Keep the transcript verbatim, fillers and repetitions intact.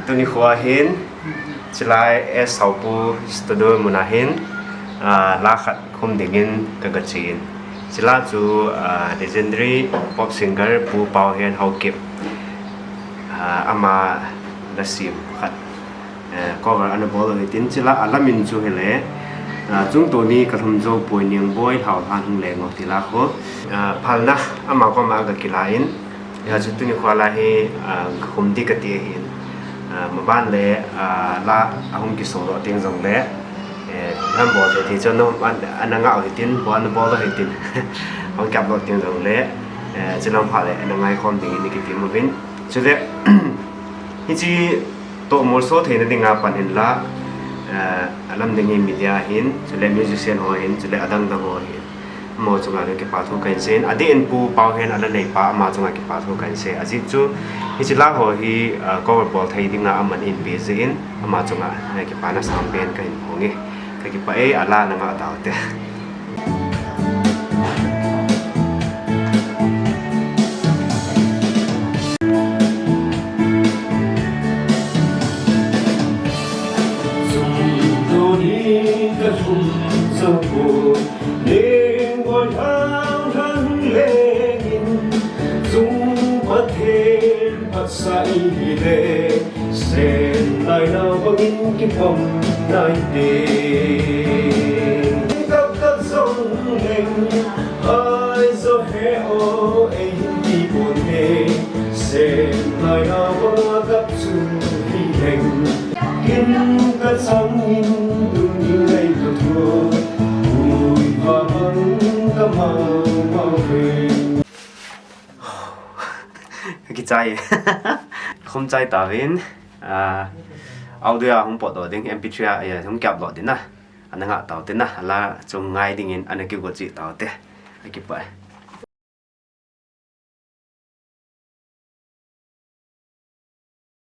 Tuni khoa hin, chilai S Saopu Studio muna hin, ah, la khat khum dingin ka ga chin. Chila chu, ah, legendary pop singer Pu Paohen Haokip, ah, ama la sim khat, eh, cover ana bol u hitin, chila a la min chu hile, ah, Chungtoni ka lhum jou poi, Ningboi hao lhan hung leng o ti la khu. Ah, phalna ama koma ga kila in, Hijeh chun tuni khoa la hi, ah, khum di kati ahin. Ah, maban le, ah, la ahung kiso doh teng jongle, eh, nam bol thei thei chu nom an, ana ngah u hitin, bol ana bol u hitin. Hung kiap doh teng jongle, eh, chilam pha le ana ngai khom dingin i kitem uvin. Chule, hichi toh molso theina dinga pan in la, eh, alam dingin media hin, chule musician ho hin, chule adang dang ho hin. Amaho chunga le kipa thu kahin sei in, adeh in Pu Paohen a la neipa ama chunga kipa thu kahin sei. Ajeh chu, hichi la ho hi, ah, cover bol thei dinga aman eipe jeh in, ama chunga, eh, kipana sang pen kahin phong e. Ka kipah e, a la na ngah tau te. Chungtoni ka lhum jou poi, Ningboi hao lhan lengin, Chung Pathen phatsah i hile, Sen lai nao bangin kipom nai te. Kap kap jong leng, ai jo he o, ei hin ti pon te. Sen lai nao banga kap chu hi leng. Kin ka chang in dun in lei tu tu. Ui va bang ka mau mau ve. Ka kichai. Khum chai tauvin, ah, audio a hung potdoh ding, M P three a, eh, hung kiupload ding na. Ana ngah tau te na, a la chu ngai dingin ana kigo cheh tau te. Ka kipah e.